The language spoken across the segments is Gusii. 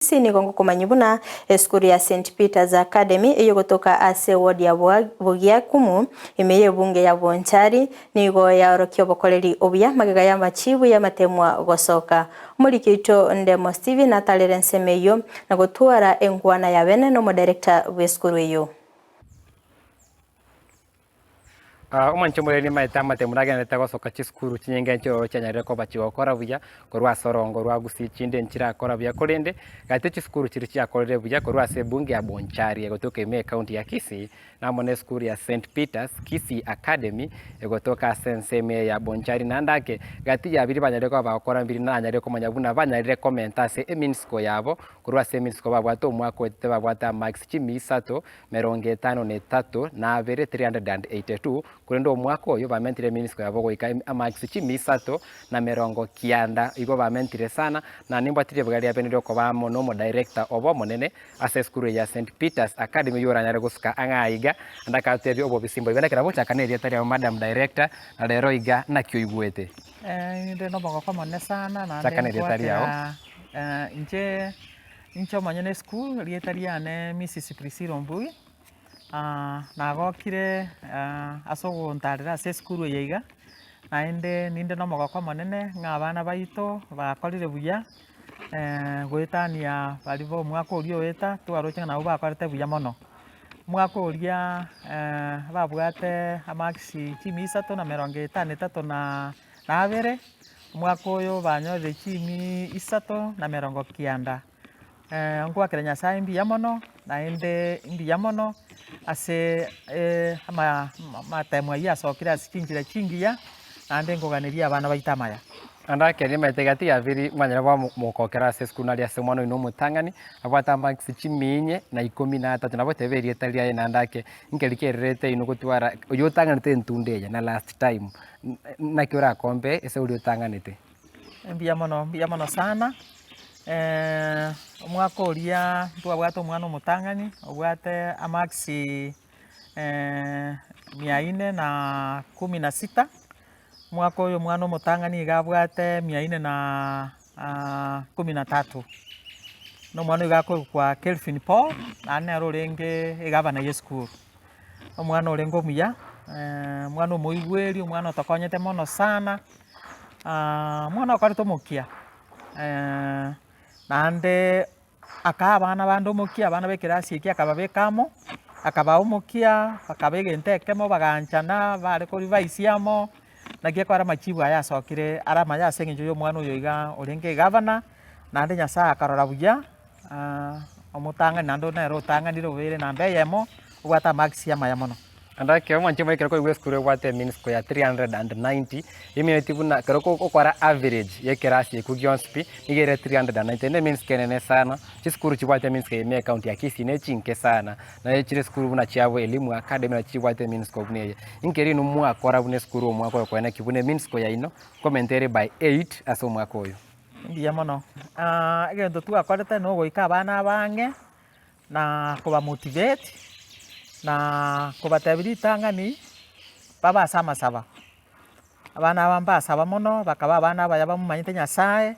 Ase nigo ngokomanyia buna esukuru ya St Peters Academy eyogotoka ase eward ya Bogiakumu ime y'ebunge ya Bonchari nigo yaorokia obokoreri obuya magega y'amachibu y'amatemwa gosoka. Omoriki oito Ndemo Stephen atarire ensemo eyio na gotwara enkwana ya bene n'omodirector bw'esukuru eyio. Omwancho omoreri nimaete amatemo nagendererete gosoka chisukuru chinyinge nchiroro chianyarire koba chigokora buya korwa ase orongo rwa Gusii chinde nchirakora buya korende gati chisukuru chiria chiakorire buya korwa ase ebunge ya Bonchari egotoka ime ecounty ya Kisii na amo na esukuru ya St Peters Kisii Academy egotoka ase ensemo eye ya Bonchari naende ake gati ya biria banyarire koba bagokora mbiri nanyarire komanya buna banyarire komenta ase eminsiko yabo korwa ase eminsiko babwate omwaka oetete babwate amarks chimia isato merongo etano na etato, na abere, 382, korende omwaka oyo bamentire eminisiko yabo goika amakisi chimia isato na merongo kianda, igo bamentire sana, na nimbwate ribaga riabe riokoba amo nomodirector obo omonene ase esukuru eye ya St. Peters Academy oyio oranyare gosuka ang'e aiga, naende akatebia obobisi mboigo. Naki nagochaka nerieta riao madam director, na rero iga naki oigwete? Inde nomogoko omonene sana naende Chaka nerieta riao. nkwakera inche. Inche omonyene esukuru, erieta riane Mrs Priscilla Ombui, nagokire ase ogontarera ase esukuru eye iga, naende ninde na omogoko omonene ng'a abana baito bakorire buya, goetania baria ba omwaka oria oeta, twaroche ng'a nabwo bakorete buya mono. Omwaka oria babwate amarks chimia isato na emerongo etano na etato na abere. Omwaka oyo banyorire chimi isato na emerongo kianda, nkoakera Nyasaye mbuya mono, naende mbuya mono ase ama amatemo aywo asokire ase chinchera chingiya, naende nkoganeria abana baito amaya. Naende ekero rimaete gati ya biri mwanyare koba mogokera ase esukuru naria ase omwana oino omotang'ani, abwate amarks chimia inye na ikomi na atato, nabo teba erieta riaye naende ake, nkeri kererete inwe gotwara oywo otang'anete entunda eye na last time. Naki orakombe ase oria otang'anete? Mbuya mono, mbuya mono sana, omwaka oria ntwabwate omwana omotang'ani obwate amarks mia nne na kumi na sita, omwaka oyo omwana omotang'ani iga abwate mia nne na kumi na tatu. Na omwana oyo iga akorokwa Kelvin Paul, naende nere orenge egavana ya esukuru. Omwana orenge omuya, omwana omoigweri, omwana otokonyete mono sana, omwana okorete omokia, naende akaa abana bande omokia, abana ba ekerasi ekio akababeka amo, akabaa omokia, bakaba egento ekemo bagaanchana, bare korivise amo, naki ekero amachibu aya asokire are amaya ase eng'encho ya omwana oyo iga orenge egavana, naende Nyasaye akarora buya. Omotang'ani naende oyio nere otang'anire obeire namba eyemo, obwate amarks amaya mono. Naende ekero mwanche moikere koigwa esukuru ebwate eminsiko ya 390, emineti buna ekero ogokora average ya ekerasi ekio gionsi pi, nigo ere 390, eye ne eminsiko enene sana, chisukuru chibwate eminsiko eye ime ecounty ya Kisii ne chinke sana, naye chire esukuru buna chiabo Elimu Academy nachi chibwate eminsiko buna eye. Inki ere inwe mwakora buna esukuru omwaka oyo koena ki buna eminsiko yaino, nkomenta ere by eight ase omwaka oyo. Mbuya mono, egento twakorete na ogoika abana abange, na kobamotivate, na kobatebia ritang'ani, babe ase amasaba. Abana aba mbasaba mono, bakaba abana abaya bamomanyete Nyasaye,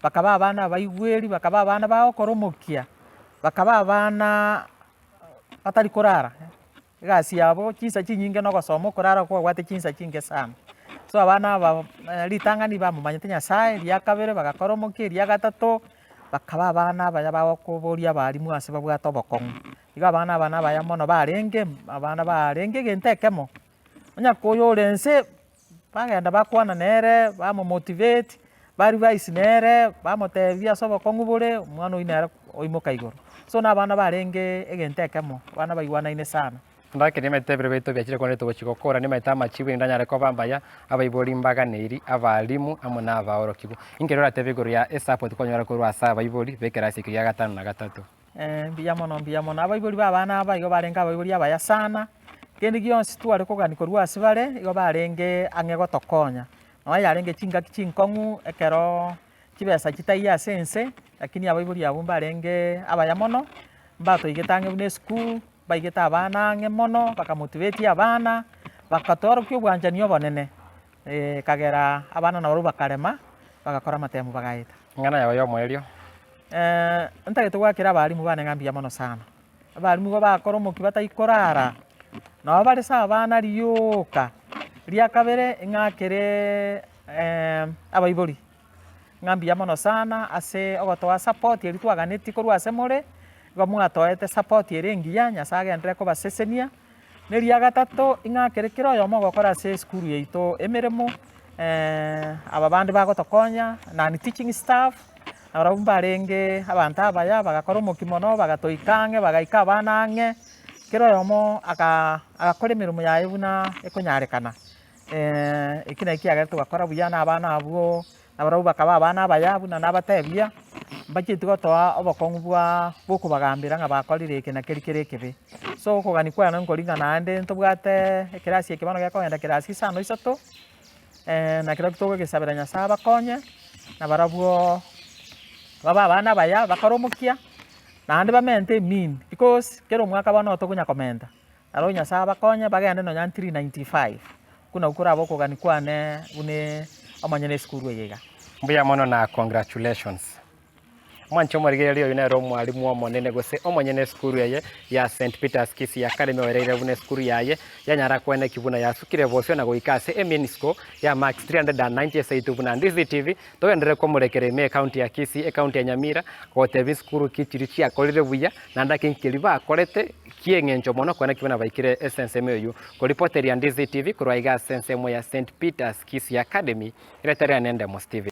bakaba abana abaigweri, bakaba abana bagokora omokia, bakaba abana batari korara. Egasi yabo chinsa chinyinge na ogosoma okorara kwabwate chinsa chinke sana. So abana aba ritang'ani bamomanyete Nyasaye, eria kabere bagakora omokia, eria gatato bakaba abana abaya bagokoboria abalimu ase babwate obokong'u. Igo abana aba nabaya mono barenge, abana barenge egento ekemo, onye koyore nse. Bagenda bakwana nere, bamomotivate, barevise nere, bamotebia ase obokong'u bore, omwana oyio nere oimoka igoro. So na abana barenge egento ekemo, abana baigwanaine sana. Ndake nimaete ebiro biaito biachire korende togochia gokora, nimaete amachibu erinde anyare koba mbuya, abaibori mbaganeiri, abalimu amo na abaorokigwa. Inki erio oratebe igoro ya esupport kwanyora korwa ase abaibori b'ekerasi ekio gia gatano na gatato? Mbuya mono, mbuya mono. Abaibori ba abana aba igo barenge abaibori abaya sana, kende gionsi tware kogania korwa ase bare, igo barenge ang'e gotokonya. Nonya yarenge chingaki chinkong'u ekeroo chibesa chitaiyo ase ense, lakini abaibori abwo mbarenge abaya mono, mbatoigete ang'e buna esukuru, mbaigete abana ang'e mono, bakamotivate abana, bakatworokia obwanchani obonene, ekagera abana nabarobwo bakarema, bagakora amatemu bagaeta. Eng'ana yao ya omoerio. Ntagete goakera abalimu bane ng'a mbuya mono sana, abalimu igo bakora omokia batai korara, nabo bare ase abana rioka, ria kabere ng'akereee abaibori, ng'a mbuya mono sana ase ogotoa support eria twaganetie korwa ase more, igo mwatoete support ere engiya, Nyasaye agenderere kobasesenia. Na eria gatato, ing'akere kera oyomo ogokora ase esukuru yaito emeremo, aba bande bagotokonya, non teaching staff, nabarabwo mbarenge abanto abaya bagakora omokia mono bagatoika ang'e bagaika abana ang'e, kera oyomo aka agakora emeremo yaye buna ekonyarekana. Eki naki kiagerete togakora buya na abana abwo. Nabarabwo bakaba abana abaya buna nabatebia, mbachieti gotoa obokong'u bwa bw'okobagambera ng'a bakorire eke na keria kere ekebe. So okogania kwane nkori ng'a naende ntobwate ekerasi eke bono gekogenda kerasi isano isato, na kerokio togogesabera Nyasaye abakonye, nabarabwo babe abana abaya bakore omokia, naende bamente emean because kera omwaka bono tokonya komenta. Naro Nyasae abakonye bagende nonya 395, okwo nakwo korabe okogania kwane buna omonyene esukuru eye iga. Mbuya mono na congratulations. Mwanche omorigereria oyo nere omwalimu omonene gose omonyene esukuru eye ya St Peters Kisii Academy oereire buna esukuru yaye yanyara koeneki buna yasukire bosio na goika ase emean score ya marks 390 ase intwe buna Ndizi TV togenderere komorekera ime ecounty ya Kisii ecounty ya Nyamira gotebia esukuru ki chiria chiakorire buya naende ake nkeria bakorete Ki'eng'encho mono kwana ki buna baikire ase ensemo eyio. Koripoteria Ndizi TV korwa aiga ase ensemo ya St. Peter's Kisii Academy, eretari ane Ndemo Steven.